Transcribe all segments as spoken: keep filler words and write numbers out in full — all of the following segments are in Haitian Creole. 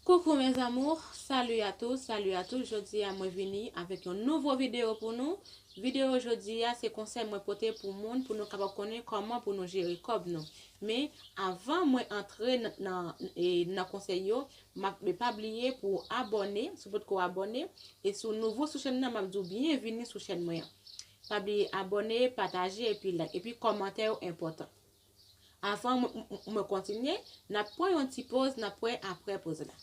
Coucou mes amours, salut à tous, salut à tous. Jodi a mwen vini avèk yon nouvo videyo pou nou. Videyo jodi a se konsèy mwen pote pou moun pou nou kapab konnen kòman pou nou jere kòb nou. Men avan mwen antre nan, nan, e, nan konsèy yo, m ap, e pa bliye pou abòne, si w potko abòne, e si w nouvo sou chèn nan, m ap di w byenvini sou chèn mwen an. Pa bliye abòne, pataje epi like, epi kòmantè yo enpòtan. Avan mwen, mwen, mwen kontinye, n ap pran yon ti poz, n ap wè apre poz la.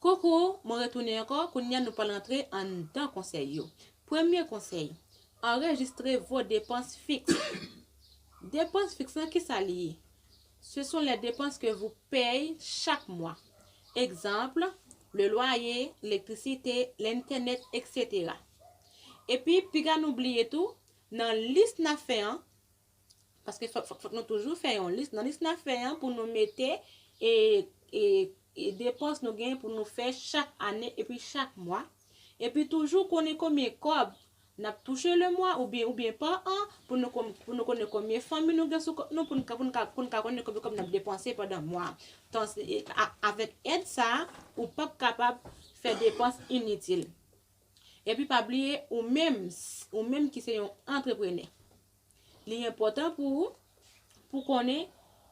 Coucou, mwen retounen ankò, kounye a nou pral antre anndan konsèy yo. Premye konsèy, anrejistre vos dépenses fixes. Depans fiks lan, kisa li ye? Ce sont les dépenses que vous payez chaque mois. Egzanp, le loyer, l'électricité, l'internet, et cetera. Epi, piga nou bliye tou, nan lis n ap fè an, paske fòk, fòk, fòk nou toujou fè yon lis, nan lis n ap fè an pou nou mete e, e, e depans nou gen pou nou fè chak ane epi chak mwa. Epi toujou konnen konbyen kòb n ap touche le mwa oubyen, oubyen pa an pou nou, pou nou konnen konbyen fanmi nou gen sou kont nou, pou nou ka, pou nou ka, pou nou ka konnen konbyen kòb n ap depanse pandan mwa. Tan, e, a, avèk èd sa a, ou p ap kapab fè depans initil. Epi pa bliye, ou menm, ou menm ki se yon antreprenè, li enpòtan pou ou, pou konnen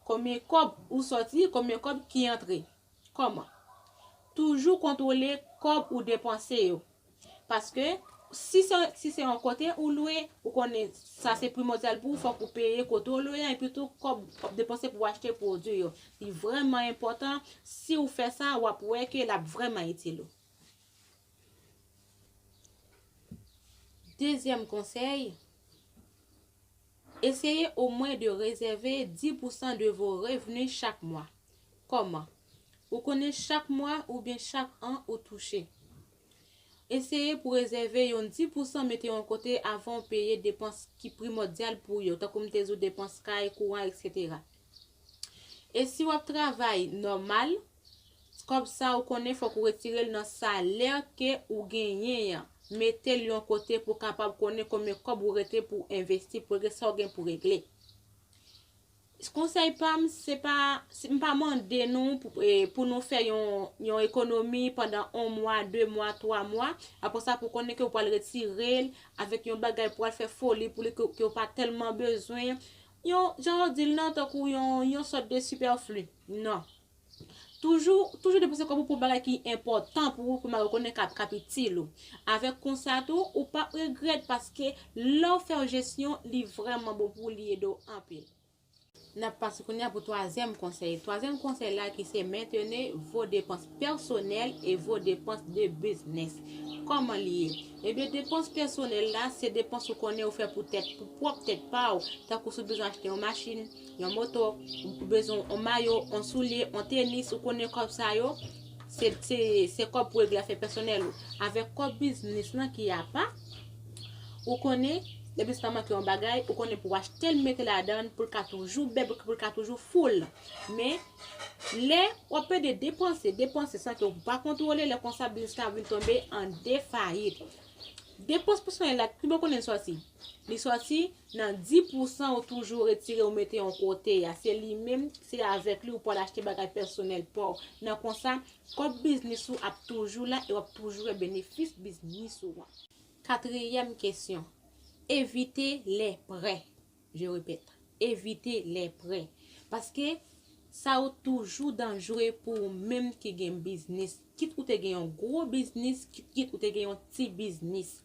konbyen kòb ou sòti, konbyen kòb ki antre. Kòman? Toujou kontwole kòb ou depanse yo. Paske si se, si se yon kote ou lwe, ou konnen sa se primòdyal pou ou, fòk ou peye kote ou lwe a, epi tou kòb w ap depanse pou w achte pwodui yo. Li vrèman enpòtan, si w fè sa, w ap wè ke l ap vrèman itil ou. Dezyèm konsèy, essayez au moins de réserver dix pour cent de vos revenus chaque mois. Kòman? Ou konnen chak mwa oubyen chak an ou touche. Eseye pou rezève yon dis pousan mete yon kote avan w peye depans ki primòdyal pou yo, tankou m te di w depans kay, kouran, et cetera. E si w ap travay nòmal, kòb sa ou konnen fòk ou retire l nan salè ke ou genyen an. Mete l yon kote pou w kapab konnen konbyen kòb ou rete pou w envesti, pou w regle sa w gen pou w regle. Konsèy pa m, se pa, se, m pa mande nou pou, e, pou nou fè yon, yon ekonomi pandan yon mwa, de mwa, twa mwa. Apre sa, pou konnen ke w pral retire l avèk yon bagay pou al fè foli pou li ke, ke w pa tèlman bezwen. Yon, jan yo di l nan, tankou yon, yon sòt de sipèfli. Non. Toujou, toujou depanse kòb ou pou bagay ki enpòtan pou ou, pou malgre w konnen k ap, k ap itil ou. Avèk konsa tou, ou p ap regrèt paske lè w fè yon jesyon, li vrèman bon pou ou, li ede w anpil. N ap pase kounye a pou twazyèm konsèy. Twazyèm konsèy la ki se maintenez vos dépenses personnelles et vos dépenses de business. Kòman li ye? Ebyen, depans pèsonèl la, se depans ou konnen ou fè pou tèt, pou pwòp tèt pa w. Tankou si w bezwen achte yon machin, yon moto, ou bezwen yon mayo, yon soulye, yon tenis, ou konnen kòb sa yo, se, se, se kòb pou regle afè pèsonèl ou. Avèk kòb biznis lan ki apa, ou konnen, depi sa manke yon bagay, ou konnen pou w achte l, mete ladan l, pou l ka toujou bèb, pou l ka toujou full. Men, lè w ap pede depanse, depanse san ke w pa kontwole, lè konsa biznis la vin tonbe an defayit. Depans pèsonèl la, ki bò konnen l sòti? Li sòti nan dis pousan ou toujou retire ou mete yon kote a. Se li menm, se avèk li ou pral achte bagay pèsonèl pa w. Nan konsa, kòb biznis ou ap toujou la e w ap toujou wè benefis biznis ou an. Katriyèm kesyon, evite lè prè. Je répète, evite lè prè. Paske sa yo toujou danjere pou ou menm ki gen biznis. Kit ou te gen yon gwo biznis, kit, kit ou te gen yon ti biznis.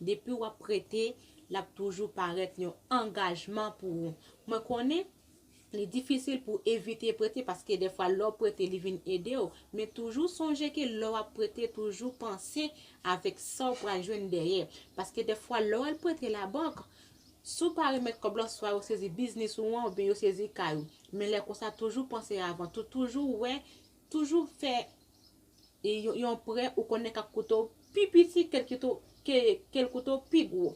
Depi w ap prete, l ap toujou parèt yon angajman pou ou. Mwen konnen, li difisil pou evite prete paske dèfwa lè w prete, li vin ede w. Men toujou sonje ke lè w ap prete, toujou panse avèk sa w pral jwenn dèyè. Paske dèfwa lè w al prete labank, si w pa remèt kòb lan, swa yo sezi biznis ou an oubyen yo sezi kay ou. Men lè konsa, toujou panse avan. Tou, toujou wè, toujou fè e yon, yon prè ou konnen k ap koute w pi piti ke l koute w, ke, ke l koute w pi gwo.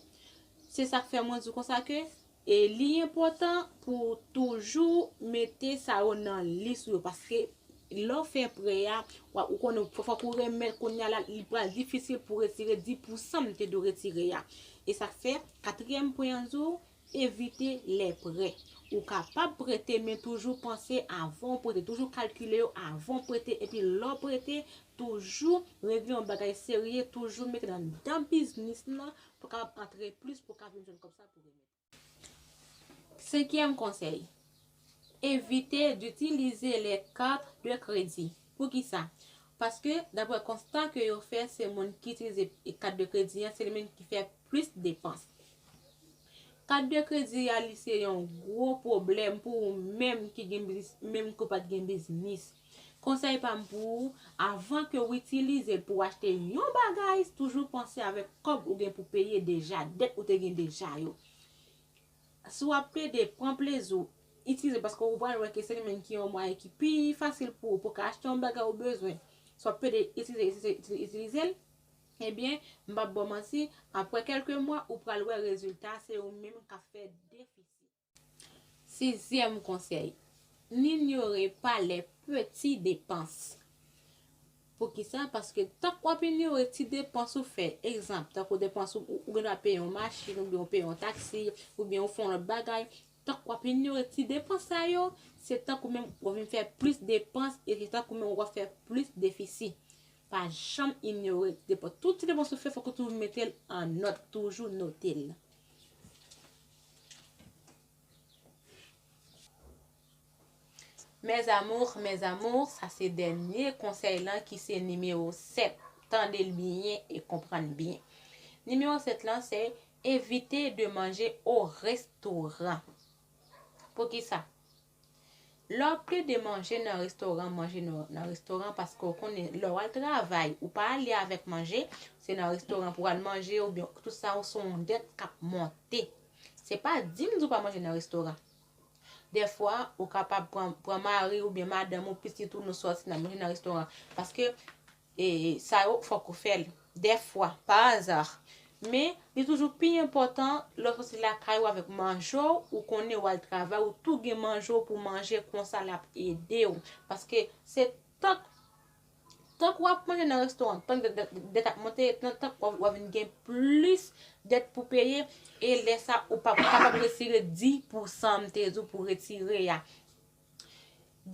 Se sa k fè mwen di w konsa ke, e, li enpòtan pou w toujou mete sa yo nan lis ou yo, paske lè w fè prè a, w ap, ou konnen fò, fòk ou remèt kounye a la, li pral difisil pou w retire dis pousan m te di w retire a. E sa k fè, katriyèm pwen an di w, evite lè prè. Ou kapab prete, men toujou panse avan w prete. Toujou kalkile yo avan w prete. Epi lè w prete, toujou regle yon bagay serye. Toujou mete nan, nan biznis lan pou w kapab antre plis, pou w ka vin jwenn kòb sa pou remèt. Senkyèm konsèy, evite d'utiliser les cartes de crédit. Poukisa? Paske, daprè konsta ke yo fè, se moun ki itilize kat de kredi an, se li menm ki fè plis depans. Kat de kredi a, li se yon gwo pwoblèm pou ou menm ki gen biznis, menm ki w pa t gen biznis. Konsèy pa m pou ou, avan ke w itilize l pou w achte yon bagay, toujou panse avèk kòb ou gen pou peye deja, dèt ou te gen deja yo. Si w ap plede pran plezi w, itilize l paske ou pral wè ke se li menm ki yon mwayen ki pi fasil pou ou, pou w ka achte yon bagay ou bezwen. Si w ap plede itilize, itilize, itilize, itilize l, ebyen, m p ap ba w manti, apre kèlke mwa, ou pral wè rezilta, se ou menm k ap fè defisi. Sizyèm konsèy, n'ignore pas les petites dépenses. Poukisa? Paske tank w ap inyore ti depans ou fè, egzanp, tankou depans ou, ou, ou gen dwa peye yon machin, oubyen ou peye yon taksi, oubyen ou fè yon lòt bagay, tank w ap inyore ti depans sa yo, se tank ou menm w ap vin fè plis depans, e se tank ou menm w ap fè plis defisi. Pa janm inyore ti depans. Tout ti depans ou fè, fòk ou toujou mete l an nòt, toujou note l. Mes amours, mes amours, sa se dènye konsèy lan ki se nimewo sèt. Tande l byen e konprann byen. Nimewo sèt lan se evite de manger au restaurant. Poukisa? Lè w plede manje nan restoran, manje nan, nan restoran paske w konnen lè w al travay, ou pa ale avèk manje, se nan restoran pou w al manje oubyen tout sa ou se yon dèt k ap monte. Se pa di m di w pa manje nan restoran. Dèfwa, ou kapab pran, pran mari oubyen madanm ou, pitit ou, nou sòti, n al manje nan restoran. Paske, e, sa yo, fòk ou fè l. Dèfwa, pa aza. Men, li toujou pi enpòtan, lè w sòti lakay ou avèk manje w, ou konnen w al travay, ou tou gen manje w pou manje, konsa l ap ede w. Paske se tank Tank w ap manje nan restoran, tank dèt, dèt, dèt ap monte, tank, tank w ap, w ap vin gen plis dèt pou peye, e lè sa, ou p ap kapab retire dis pousan m te di w pou retire a.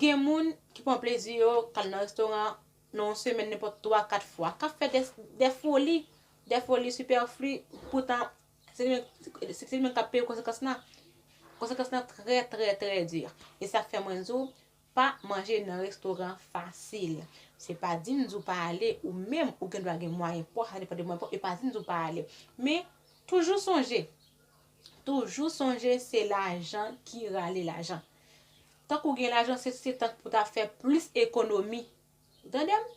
Gen moun ki pran plezi yo, k al nan restoran, nan yon semèn, nenpòt twa, kat fwa, k ap fè dè, dè foli, dè foli sipèfli, poutan, se li menm, se li menm k ap peye konsekans lan. Konsekans lan trè, trè, trè di. E sa k fè mwen di w, pa manje nan restoran fasil. Se pa di m di w pa ale, ou menm, ou gen dwa gen mwayen pa w, sa depann de mwayen pa w, e pa di m di w pa ale. Men, toujou sonje, toujou sonje se lajan ki rale lajan. Tank ou gen lajan, se, se tank pou w ta fè plis ekonomi. Ou tande m?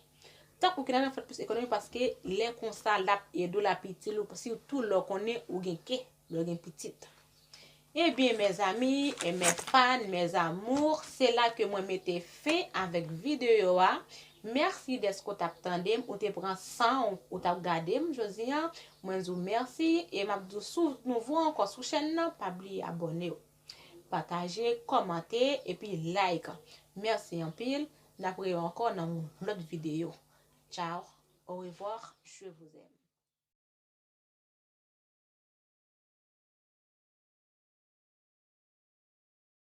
Tank ou gen lajan, fè plis ekonomi paske lè konsa, l ap ede w, l ap itil ou, sitou lè w konnen ou gen kè, lè w gen pitit. Ebyen, mezanmi, e mes fans, mes amours, se la ke mwen mete fen avèk videyo a. Mèsi dèske w t ap tande m, ou te pran san w, ou t ap gade m jodi a. Mwen di w mèsi, e m ap di w si w nouvo ankò sou chèn nan, pa bliye abòne w. Pataje, kòmante, epi like. Mèsi anpil. N ap rewè ankò nan yon lòt videyo. Ciao, au revoir, je vous aime.